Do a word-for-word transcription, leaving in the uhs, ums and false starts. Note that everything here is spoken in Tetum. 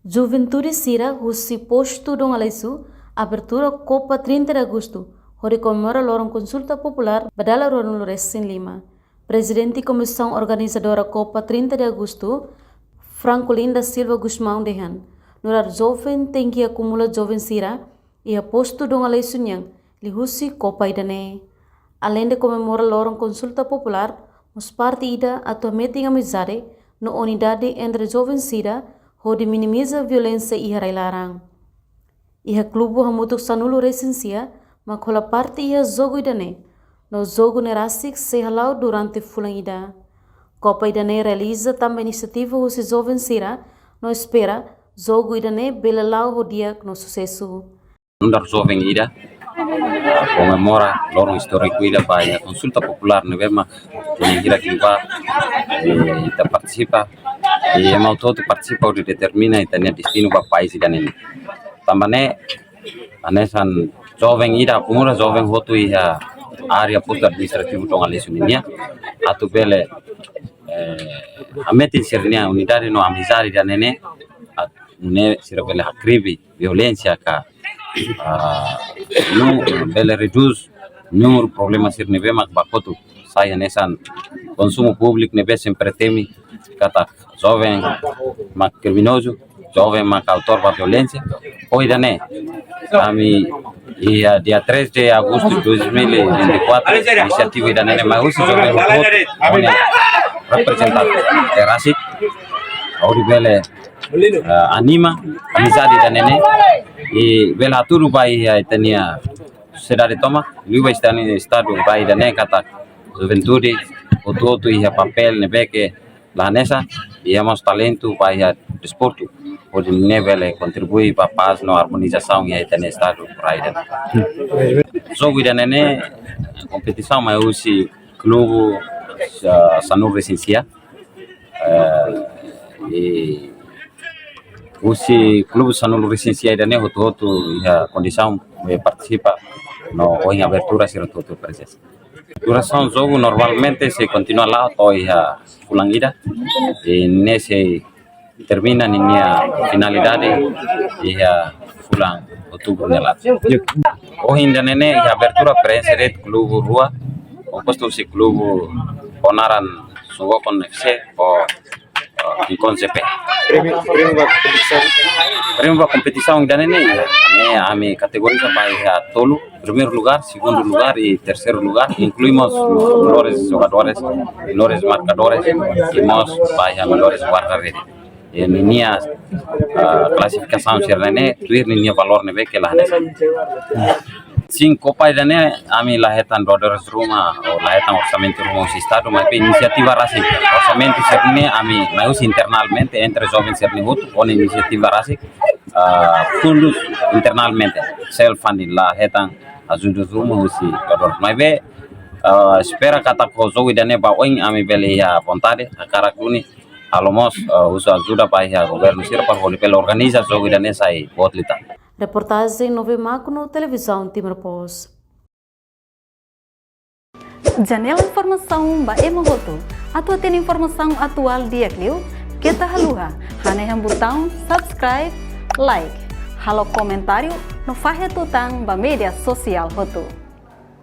Juventude sira husi postu Dom Aleixo abertura Copa trinta de Agosto, hodi komemora loron konsulta populár ba dala ruanulu resin lima. Prezidente Komisaun Organizadora Copa trinta de Agosto, Francolin da Silva Gusmão dehan, nu'udar joven tenke akumula joven sira iha postu Dom Aleixo nian liuhusi Copa ida-ne'e. Aleinde komemora loron konsulta populár, mós parte ida atu hametin amizade no unidade entre joven sira, hodi minimiza violénsia iha rai-laran. Iha klubu hamutuk sanulu resin sia mak hola parte iha jogu ida-ne'e, no jogu ne'e rasik sei hala'o durante fulan ida. Copa ida-ne'e realiza tanba inisiativa husi joven sira, no espera jogu ida-ne'e bele la'o ho di'ak no susesu. Nu'udar joven ida, ah, komemora loron istóriku ida ba iha konsulta populár ne'ebé mak tinan hirak liubá, eh, ita partisipa, i ema hotu-hotu partisipa hodi determina ita-nia destinu ba país ida-ne'e. Tanba ne'e, hanesan joven ida, akumula joven hotu iha área postu administrativu Dom Aleixo nian, atu bele, eh, hametin sira-nia unidade no amizade ida-ne'e, atu nune'e sira bele hakribi violénsia ka, ah, nu bele redús númeru problema sira ne'ebé mak ba kotuk. Sai hanesan konsumu públiku ne'ebé sempre temi katak joven mak kriminozu, joven mak autór ba violénsia. Ho ida-ne'e, ami iha dia três de agosto de dois mil e vinte e quatro, inisiativa ida-ne'e mai husi joven hotu-hotu, ami reprezentante terasik, hodi bele, eh, anima amizade ida-ne'e, i bele hatudu ba iha ita-nia sosiedade tomak, liuliu ba ita-nia estadu rai ida-ne'e katak juventude hotu-hotu iha papél ne'ebé ke la hanesan, iha mós talentu ba iha desportu, hodi nune'e bele kontribui ba pás no armonizasaun iha ita-nia estadu rai ida-ne'e. Jogu ida-ne'e kompetisaun mai husi klubu sa-, sanulu resin sia. Eh, i husi klubu sanulu resin sia ida-ne'e hotu-hotu iha kondisaun, eh, partisipa no ohin abertura sira hotu-hotu prezensa. Durasaun jogu normalmente sei kontinua la'o to'o iha fulan ida. I ne'e sei termina ninia finalidade iha fulan outubru nia laran. Ohin ida-ne'e iha abertura preenxe de'it klubu rua, kompostu husi klubu ho naran Sungokon F C ho, eh, Kinkon C P. Prémiu, prémiu ba kompetisaun. Prémiu ba kompetisaun ida-ne'e, ne'e ami kategoriza ba iha tolu, primeiru lugár, segundu lugár i terseiru lugár, inklui mós melhores jogadores, melhores markadores, i mós ba iha melhores guarda-rede. I ninia, ah, klasifikasaun sira-ne'e, tuir ninia valór ne'ebé ke la hanesan. Sin, Copa ida-ne'e ami la hetan doadores ruma, ou la hetan orsamentu ruma husi estadu, maibé inisiativa rasik. Orsamentu sira-ne'e ami mai husi internamente, entre joven sira-ne'e hotu, ho inisiativa rasik, ah, fundus internamente, self funding, la hetan ajuda ruma husi doadores. Maibé, ah, espera katak ho jogu ida-ne'e ba oin ami bele iha vontade, hakarak duni, halo mós, ah, husu ajuda ba iha governu sira para hodi bele organiza jogu ida-ne'e sai boot liután. Reportajen Nove Makuno, Televizaun Timor Post. Janela informasaun ba ema hotu. Atu hatene informasaun atuál di'ak liu, keta haluha hanehan butaun subscribe, like, halo komentáriu no fahe tutan ba média sosiál hotu.